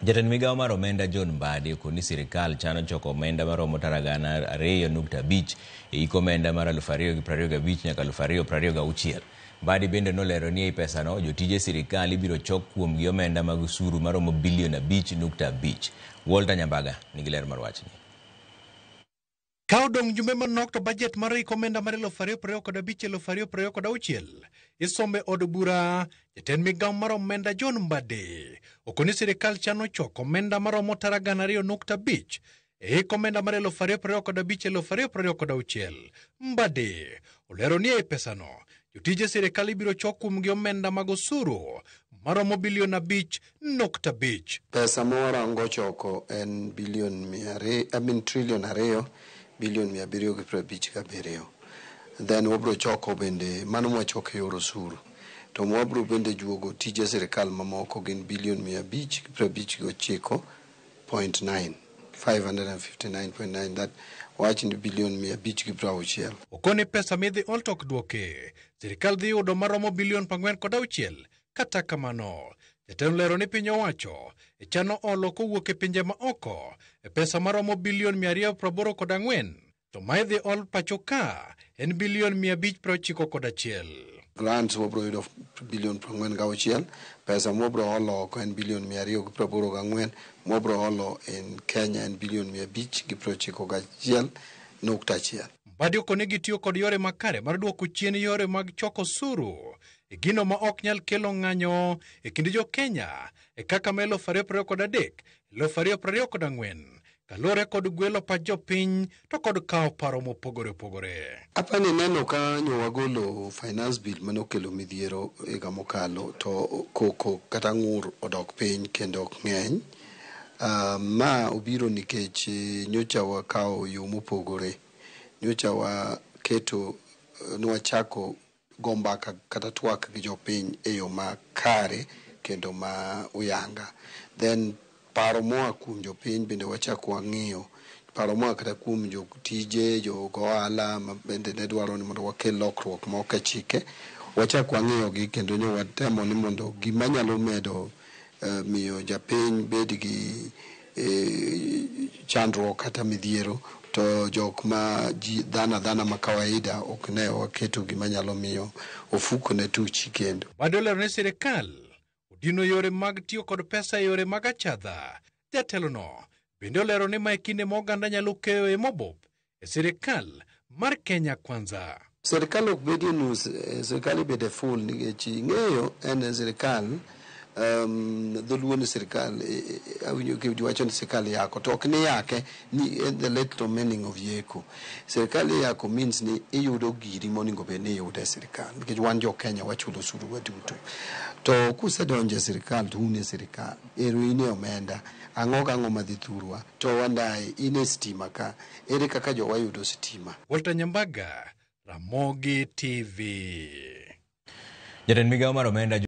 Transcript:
Jatend migao mar omenda John Mbadi okoni ni sirikal chano choko omenda maromo tara 200.5 e hik omenda mar 2025 nyaka 2026. Mbadi bende nolero ni ei pesano jotije sirikal ibiro chok kuomgi omenda mag osuru maromo bilion 5.5. Walter Nyambaga nigi ler mar wachni. Ka odong' jumbe manok to bajet mar hik omenda mar 2025 2026 isome od bura, jatend migao mar omenda John Mbadi okoni sirikal chano choko omenda maromo tara 200.5 e hik omenda mar 2025 2026. Mbadi olero ni ei pesano jotije sirikal ibiro chok kuomgi omenda mag osuru maromo bilion 5.5. Pesa ma warango choko en bilion 200, I mean trillion 2 billion 757. Then wabro choko bende mano mwachoko e yor osuru. To wabro bende juogo tije sirikal mamoko gin bilion 559.9, 559.9, that wach ni bilion 560. Okoni pesa midhi ol to ok dwoki, sirikal dhi yudo maromo bilion 46. Kata kamano, jatelo lero ni piny owacho e chano olo kowuok e pinje ma oko e pesa maromo bilion 284, to ma idhi ol pacho ka en bilion 591. Grants wabro yudo bilion 46. Pesa mwabro olo oko en bilion 284. Mwabro olo in Kenya en bilion 591.1. Mbadi okoni gitiyo kod yore makare mar duoko chien yore mag choko osuru e gino ma ok nyal kelo ng'anyo e kind jo Kenya e kaka ma 2023 2024 kaluwore kod gwelo pach jopiny to kod kawo paro mopogore opogore. Apani neno ka nyo wagolo finance bill manokelo midhiero higa mokalo, to koko kata ng'ur odok piny kendo ok ng'eny. Ma obiro nikech nyocha wakawo yo mopogore. Nyocha waketo nwachako go mbaka kata twak gi jopiny e yo makare kendo ma uyanga. Then paro moa kuom jopiny bende wachako wang'iyo paro moa kata kuom jotije, jogo ohala ma bende ne dwaro ni mondo wakel lokruok moko e chike. Wachak wang'iyo gi kendo nyo watemo ni mondo gima nyalo medo miyo japiny bed gi chandruok kata midhiero, to jok ma ji dhano adhana ma kawaida ok ne waketo gima nyalo miyo ofuko ne tuchi kendo. Mbadi olero ni sirikal odino yore mag tiyo kod pesa e yore mag achadha. Jatelono bende olero ni ma e kinde ma oganda nyalo keyoe mobop e sirikal mar Kenya Kwanza. Sirikal ok bedie nus, sirikal ibede full nikech ing'eyo en sirikal, dholuo ni sirikal, awinjo ka wacho ni sirikal yako, to ok ni yake ni the literal meaning of yeko. Sirikal iyako means ni iyudo giri monego bed ni iyudo e sirikal nikech wan jo Kenya wachulo osuru waduto. To kusedonjo e sirikal to un e sirikal, ero in e omenda, ang'o gang'o madhi thurwa, to wandaye in e stima ka, ere kaka jowa yudo stima? Walter Nyambaga, Ramogi TV. Jatend migao mar omenda.